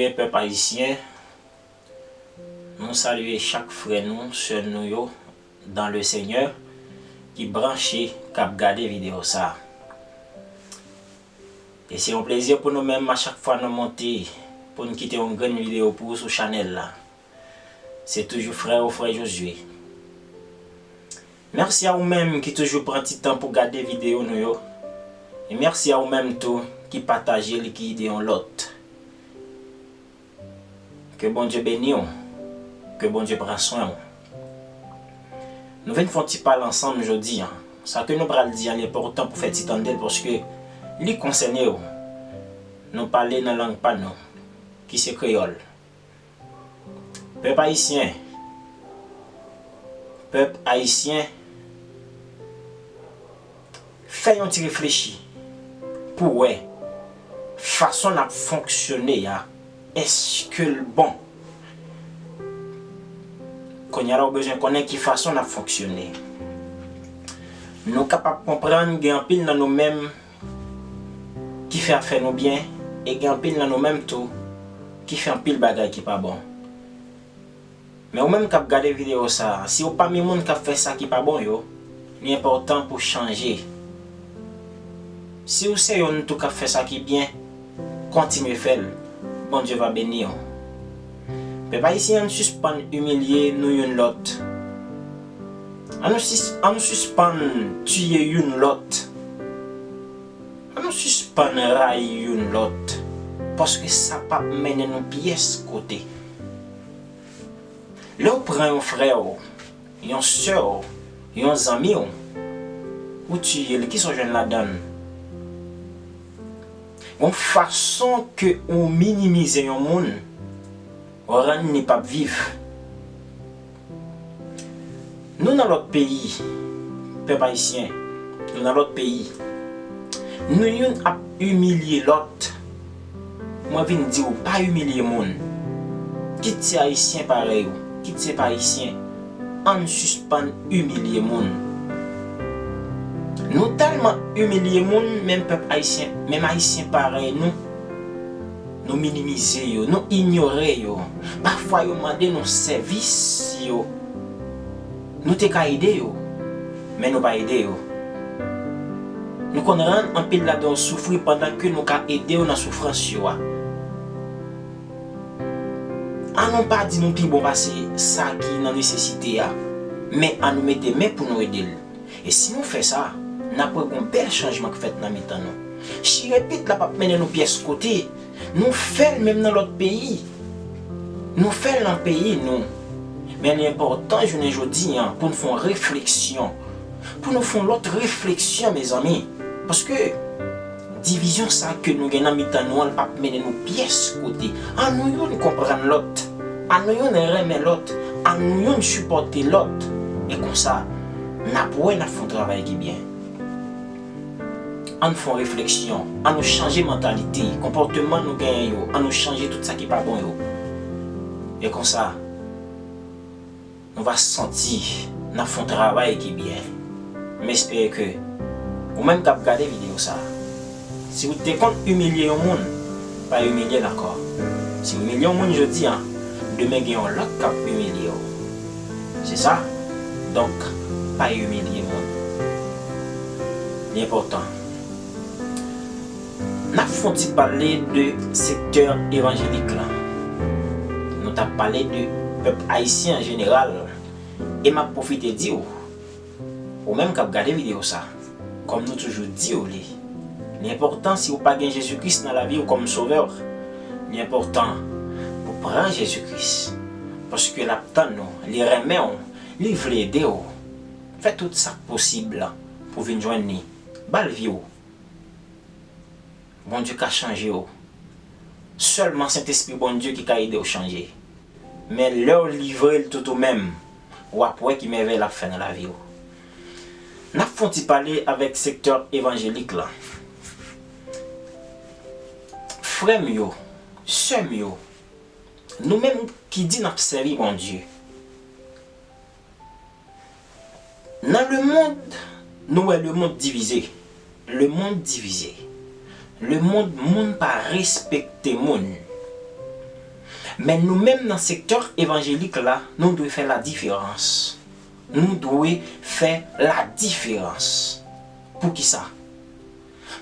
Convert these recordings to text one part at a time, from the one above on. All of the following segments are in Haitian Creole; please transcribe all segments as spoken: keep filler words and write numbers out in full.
Pèp ayisyen, nou salye chak frè nou, sè nou yo dans le Seigneur ki branche, k ap gade videyo sa a. E se yon plezi pou nou menm a chak fwa nou monte pou n kite yon grenn videyo pou ou sou chanèl la. Se toujou frè ou, frè Josué. Mèsi a ou menm ki toujou pran ti tan pou gade videyo nou yo. E mèsi a ou menm tou ki pataje l, ki ede yon lòt. Ke Bondye beni w. Ke Bondye pran swen w. Nou vin fè yon ti pale ansanm jodi a. Sa ke nou pral di a, li enpòtan pou fè ti tande l, paske li konsène w. Nou pale nan lang pa nou, ki se kreyòl. Pèp ayisyen, pèp ayisyen, fè yon ti reflechi pou wè fason n ap fonksyone a, èske l bon? Kounye a la, ou bezwen konnen ki fason n ap fonksyone. Nou kapab konprann gen anpil nan nou menm ki fè afè nou byen, e gen anpil nan nou menm tou ki fè anpil bagay ki pa bon. Men ou menm k ap gade videyo sa a, si w pami moun k ap fè sa ki pa bon yo, li enpòtan pou w chanje. Si w se yonn tou k ap fè sa ki byen, kontinye fè l. Bondye va beni w. Pèp ayisyen, ann sispann imilye nou youn lòt. Ann nou sis-, ann nou sispann tiye youn lòt. Ann nou sispann rayi youn lòt, paske sa p ap mennen nou pyès kote. Lè w pran yon frè w, yon sè w, yon zanmi w, ou tiye l, kisa w jwenn ladan l? Yon fason ke ou minimize yon moun, rann li p ap viv. Nou nan lòt peyi, pèp ayisyen, nou nan lòt peyi. Nou youn ap imilye lòt. Mwen vin di w, pa imilye moun. Kit se ayisyen parèy ou, kit se pa ayisyen, ann sispann imilye moun. Nou tèlman imilye moun, menm pèp ayisyen, menm ayisyen parèy nou, nou minimize yo, nou inyore yo. Pafwa yo mande nou sèvis yo. Nou te ka ede yo, men nou pa ede yo. Nou konn rann anpil ladan yo soufri pandan ke nou ka ede yo nan soufrans yo a. An nou pa di nou pi bon pase sa ki nan nesesite a, men an nou mete men pou nou ede l. E si nou fè sa, n ap wè gon bèl chanjman k fèt nan mitan nou. Chire pit la p ap mennen nou pyès kote. Nou fè l menm nan lòt peyi. Nou fè l nan peyi nou. Men li enpòtan jounen jodi a pou n fè yon refleksyon. Pou nou fè yon lòt refleksyon, mezanmi. Paske divizyon sa ke nou gen nan mitan nou an, l p ap mennen nou pyès kote. An nou youn konprann lòt. An nou youn renmen lòt. An nou youn sipòte lòt. E konsa, n ap wè n ap fè yon travay ki byen. Ann fè yon refleksyon. An nou chanje mantalite, konpòteman nou genyen yo. An nou chanje tout sa ki pa bon yo. E konsa, nou va santi n ap fè yon travay ki byen. M espere ke ou menm k ap gade videyo sa a, si w te konn imilye yon moun, pa imilye l ankò. Si w imilye yon moun jodi a, demen gen yon lòt k ap imilye w. Se sa? Donk, pa imilye moun. Li enpòtan. N ap fè yon ti pale de sektè evanjelik la. Nou t ap pale de pèp ayisyen an jeneral. E m ap pwofite di w, ou menm k ap gade videyo sa, kòm nou toujou di w li, li enpòtan si w pa gen Jezi Kris nan lavi w kòm sovè w, li enpòtan pou w pran Jezi Kris. Paske l ap tann ou, li renmen w, li vle ede w. Fè tout sa k posib pou w vin jwenn li. Ba l vi w. Bondye ka chanje w. Sèlman Sentespri Bondye ki ka ede w chanje. Men lè w livre l tout ou menm, w ap wè ki mèvèy l ap fè nan lavi w. N ap fè yon ti pale avèk sektè evanjelik la. Frè m yo, sè m yo, nou menm ki di n ap sèvi Bondye, nan lemonn, nou wè lemonn divize. Lemonn divize. Lemonn, moun pa respekte moun. Men nou menm nan sektè evanjelik la, nou dwe fè ladiferans. Nou dwe fè ladiferans. Poukisa?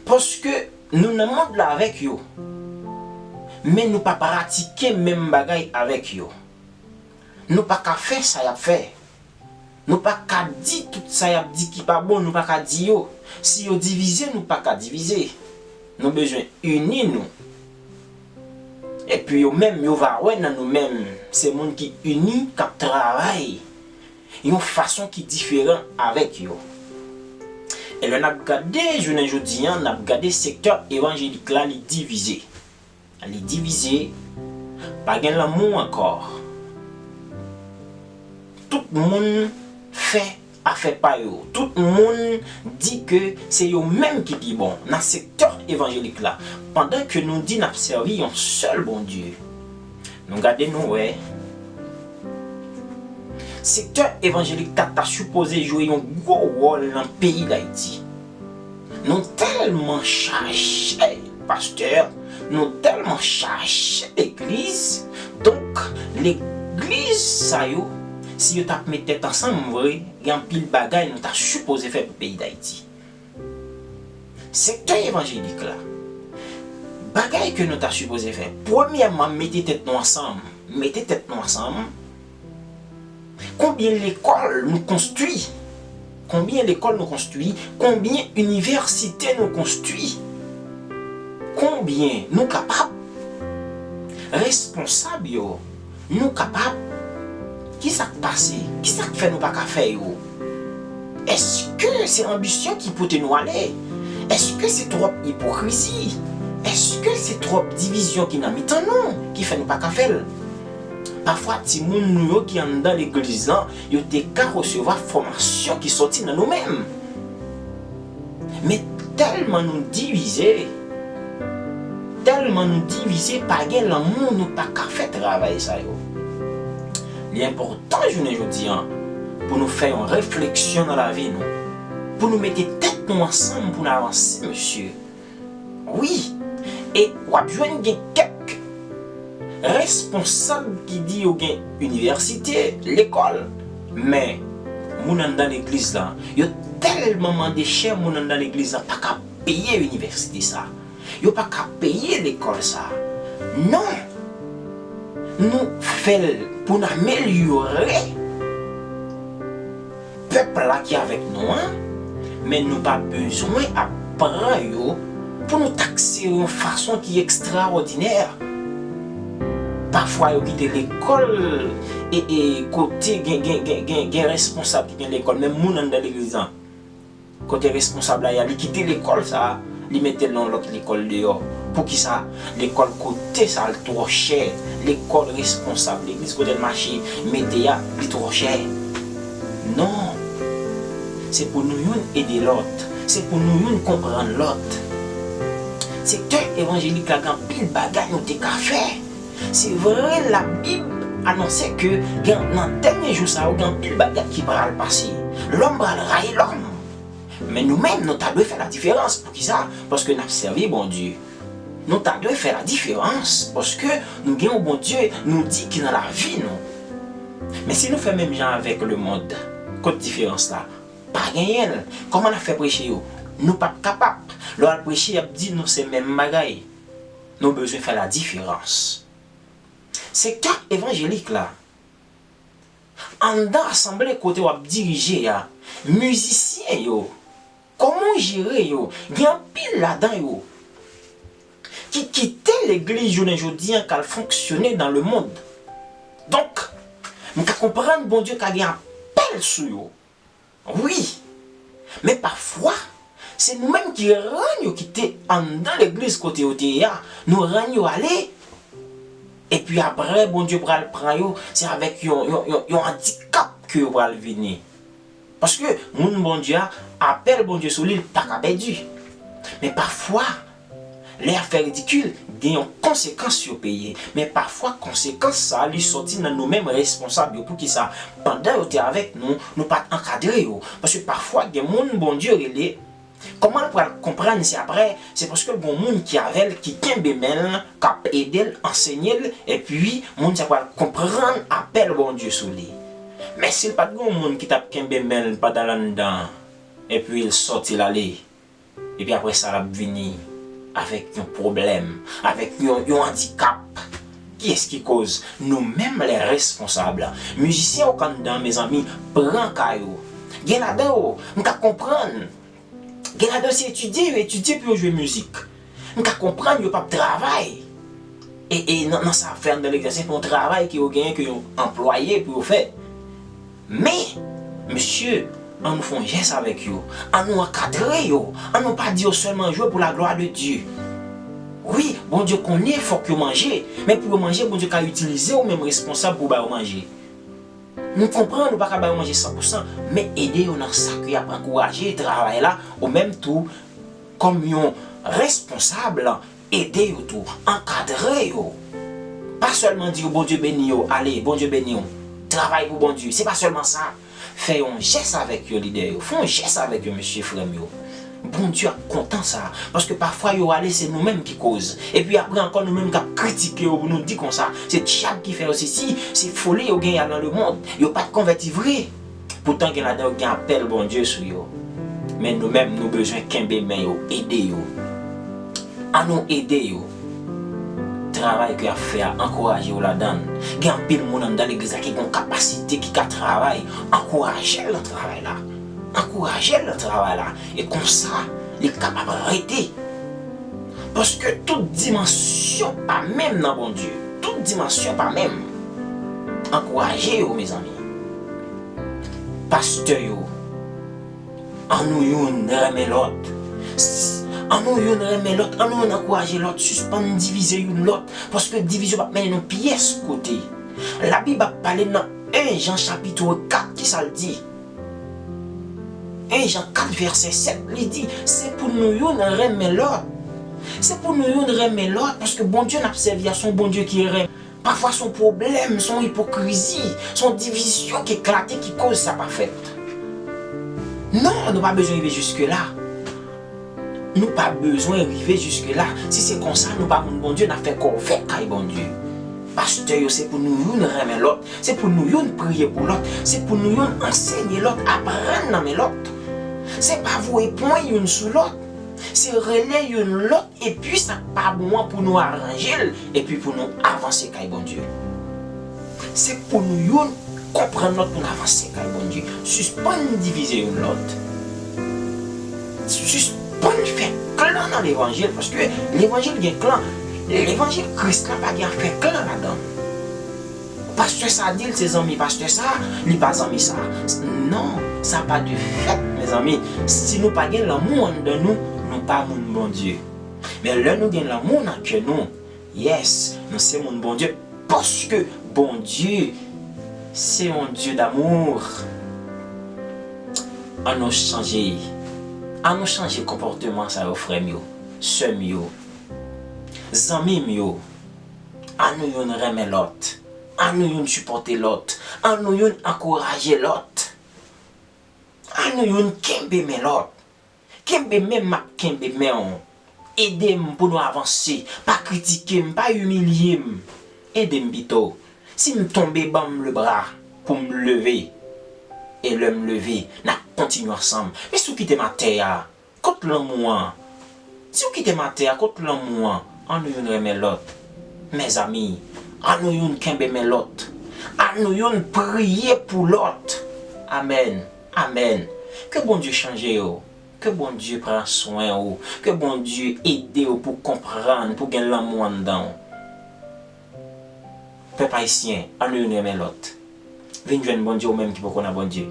Paske nou nan mond la avèk yo, men nou pa pratike menm bagay avèk yo. Nou pa ka fè sa y ap fè. Nou pa ka di tout sa y ap di ki pa bon, nou pa ka di yo. Si yo divize, nou pa ka divize. Nou bezwen ini nou. Epi yo menm, yo va wè nan nou menm, se moun ki ini, k ap travay yon fason ki diferan avèk yo. E lè n ap gade jounen jodi a, n ap gade sektè evanjelik la, li divize. Li divize, pa gen lanmou ankò. Tout moun fè afè pa yo. Tout moun di ke se yo menm ki pi bon nan sektè evanjelik la, pandan ke nou di n ap sèvi yon sèl Bondye. Nou gade, nou wè, sektè evanjelik ta, ta sipoze jwe yon gwo wòl nan peyi Dayiti. Nou tèlman chache pastè, nou tèlman chache legliz. Donk, legliz sa yo, si yo t ap met tèt ansanm vre, gen anpil bagay nou ta sipoze fè pou peyi Dayiti. Sektè evanjelik la, bagay ke nou ta sipoze fè, premyèman, mete tèt nou ansanm. Mete tèt nou ansanm. Konbyen lekòl nou konstwi? Konbyen lekòl nou konstwi? Konbyen inivèsite nou konstwi? Konbyen nou kapab? Responsab yo, nou kapab? Kisa k pase? Kisa k fè nou pa ka fè yo? Èske se anbisyon ki pote nou ale? Èske se twòp ipokrizi? Èske se twòp divizyon ki nan mitan nou ki fè nou pa ka fè l? Pafwa, timoun nou yo ki anndan legliz lan, yo te ka resevwa fòmasyon ki sòti nan nou menm. Men tèlman nou divize, tèlman nou divize, pa gen lanmou, nou pa ka fè travay sa yo. Li enpòtan jounen jodi a pou nou fè yon refleksyon nan lavi nou, pou nou mete tèt nou ansanm pou n avanse, mesye. Wi, e w ap jwenn gen kèk responsab ki di yo gen inivèsite, lekòl, men moun anndan legliz la, yo tèlman mande chè, moun anndan legliz la pa ka peye inivèsite sa. Yo pa ka peye lekòl sa. Non! Nou fè l pou n amelyore pèp la ki avèk nou an, men nou pa bezwen ap pran yo pou nou takse yo yon fason ki ekstraòdinè. Pafwa yo kite lekòl e, e kote gen, gen, gen, gen, gen responsab ki gen lekòl, menm moun anndan legliz lan. Kote responsab la ye a, li kite lekòl sa a, li mete l nan lòt lekòl deyò. Poukisa? Lekòl kote sa a, l twò chè. Lekòl responsab legliz kote l mache mete a, li twò chè. Non. Se pou nou youn ede lòt. Se pou nou youn konprann lòt. Sektè evanjelik la gen anpil bagay nou te ka fè. Se vre, Labib anonse ke gen, nan dènye jou sa yo, gen anpil bagay ki pral pase. Lòm pral rayi lòm. Men nou menm, nou ta dwe fè ladiferans. Poukisa? Paske n ap sèvi Bondye. Nou ta dwe fè ladiferans, paske nou gen yon Bondye, nou di, ki nan lavi nou. Men si nou fè menm jan avèk lemonn, kot diferans la? Pa genyen l. Kòman n ap fè preche yo? Nou p ap kapab. Lè w al preche, y ap di nou se menm bagay. Nou bezwen fè ladiferans. Sektè evanjelik la, anndan asanble kote w ap dirije a, mizisyen yo, kòman w jere yo? Gen anpil ladan yo ki kite legliz jounen jodi a, k al fonksyone dans le monde. Donk, m ka konprann Bondye ka gen apèl sou yo. Wi. Men pafwa, se nou menm ki rann yo kite anndan legliz kote yo te ye a. Nou rann yo ale. Epi apre, Bondye pral pran yo, se avèk yon, yon, yon, yon andikap ke yo pral vini. Paske moun Bondye a, apèl Bondye sou li, li pa ka pèdi. Men pafwa, lè y ap fè ridikil, gen yon konsekans yo peye. Men pafwa, konsekans sa a, li sòti nan nou menm responsab yo. Poukisa? Pandan yo te avèk nou, nou pa t ankadre yo. Paske pafwa, gen moun Bondye rele, Kòman l pral konprann si apre se paske l gen yon moun ki avè l, ki kenbe men l, k ap ede l, ansenye l, epi moun sa pral konprann apèl Bondye sou li? Men si l pa t gen yon moun ki t ap kenbe men l pandan l anndan an, epi l sòti l ale, epi apre sa l ap vini avèk yon pwoblèm, avèk yon, yon andikap, kiyès ki koz? Nou menm lè responsab. Mizisyen yo k anndan, mezanmi, pran ka yo. Gen ladan yo, m ka konprann. Gen ladan se etidye yo etidye pou yo jwe mizik. M ka konprann yo p ap travay. E, e nan, nan sa y ap fè anndan legliz la, se yon travay ke yo genyen, ke yo anplwaye pou yo fè. Men, mesye, ann nou fè yon jès avèk yo. Ann nou ankadre yo. Ann nou pa di yo sèlman jwe pour la gloire de Dieu. Wi, Bondye konnen fòk yo manje, men pou yo manje, Bondye ka itilize ou menm responsab pou w ba yo manje. Nou konprann ou pa ka ba yo manje san pou san, men ede yo nan sa ke y ap ankouraje travay la, ou menm tou, kòm yon responsab, ede yo tou, ankadre yo. Pa sèlman di yo, "Bondye beni yo, ale, Bondye beni yo." Travay pou Bondye, se pa sèlman sa. Fè yon jès avèk yo, lidè yo. Fè yon jès avèk yo, mesye, frè m yo. Bondye ap kontan sa, paske pafwa yo ale, se nou menm ki koz. Epi apre ankò, nou menm k ap kritike yo pou nou di konsa, se dyab ki fè yo sesi, se foli yo gen y al nan lemonn. Yo pa t konvèti vre. Poutan gen ladan yo gen apèl Bondye sou yo. Men nou menm, nou bezwen kenbe men yo, ede yo. Ann nou ede yo. Travay ke y ap fè a, ankouraje yo ladan l. Gen anpil moun anndan legliz la ki gen yon kapasite, ki ka travay. Ankouraje l nan travay la. Ankouraje l nan travay la. E konsa, li kapab rete. Paske tout dimansyon pa menm nan Bondye. Tout dimansyon pa menm. Ankouraje yo, mezanmi. Pastè yo, ann nou youn renmen lòt. S-, ann nou youn renmen lòt, ann nou youn ankouraje lòt, sispann divize youn lòt, paske divizyon p ap mennen nou pyès kote. Labib ap pale nan en Jan chapit kat, kisa l di? En Jan kat vèsè sèt, li di, se pou nou youn renmen lòt. Se pou nou youn renmen lòt, paske Bondye n ap sèvi a, se yon Bondye ki renmen. Pafwa se yon pwoblèm, se yon ipokrizi, se yon divizyon ki eklate ki koz sa pa fèt. Non, nou pa bezwen rive jiske la. Nou pa bezwen rive jiske la. Si se konsa, nou pa moun Bondye, n ap fè kòve kay Bondye. Pastè yo, se pou nou youn renmen lòt, se pou nou youn priye pou lòt, se pou nou youn ansenye lòt, aprann nan men lòt. Se pa voye pwen youn sou lòt, se rele youn lòt, epi sa k pa bon an pou nou aranje l, epi pou nou avanse kay Bondye. Se pou nou youn konprann lòt pou n avanse kay Bondye. Sispann divize youn lòt. Sispann fè klan nan levanjil, paske levanjil gen klan. Levanjil Kris la pa gen afè klan ladan l. Pastè sa di l se zanmi pastè sa, li pa zanmi sa. Non, sa pa de fèt, mezanmi. Si nou pa gen lanmou anndan nou, nou pa moun Bondye. Men lè nou gen lanmou nan kè nou, yes, nou se moun Bondye, paske Bondye se yon Dye damou. Ann nou chanje. Ann nou chanje konpòteman sa yo, frè m yo, sè m yo, zanmi m yo. Ann nou youn renmen lòt. Ann nou youn sipòte lòt. Ann nou youn ankouraje lòt. Ann nou youn kenbe men lòt. Kenbe men m, m ap kenbe men w. Ede m pou nou avanse. Pa kritike m, pa imilye m. Ede m pito. Si m tonbe, ban m lebra pou m leve. E lè m leve, n ap kontinye ansanm. Men si w kite m atè a, kot lanmou an? Si w kite m atè a, kot lanmou an? Ann nou youn renmen lòt. Mezanmi, ann nou youn kenbe men lòt. Ann nou youn priye pou lòt. Amèn. Amèn. Ke Bondye chanje w. Ke Bondye pran swen w. Ke Bondye ede w pou w konprann, pou w gen lanmou anndan w. Pèp ayisyen, ann nou youn renmen lòt. Vin jwenn Bondye, ou menm ki poko nan Bondye.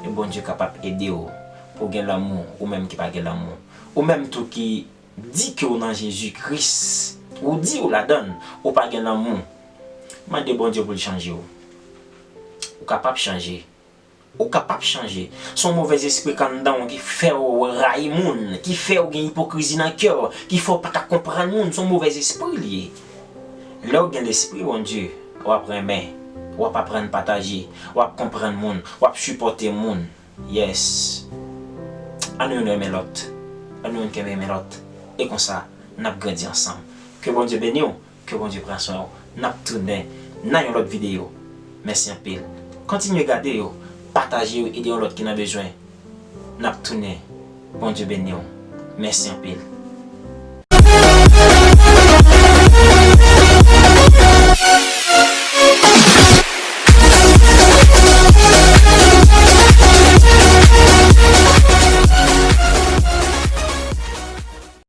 E Bondye kapab ede w pou w gen lanmou, ou menm ki pa gen lanmou. Ou menm tou ki di ke w nan Jezi Kris, ou di w ladan l, ou pa gen lanmou. Mande Bondye pou l chanje w. Ou kapab chanje. Ou kapab chanje. Se yon movèzespri k anndan w ki fè w rayi moun, ki fè w gen ipokrizi nan kè w, ki fè w pa ka konprann moun. Se yon movèzespri l ye. Lè w gen Lespri Bondye, w ap renmen, w ap aprann pataje, w ap konprann moun, w ap sipòte moun. Yes. Ann nou youn renmen lòt. Ban nou youn kenbe men lòt. E konsa, n ap grandi ansanm. Ke Bondye beni w, ke Bondye pran swen w. N ap tounen nan yon lòt videyo. Mèsi anpil. Kontinye gade yo, pataje yo, ede yon lòt ki nan bezwen. N ap tounen. Bondye beni w. Mèsi anpil.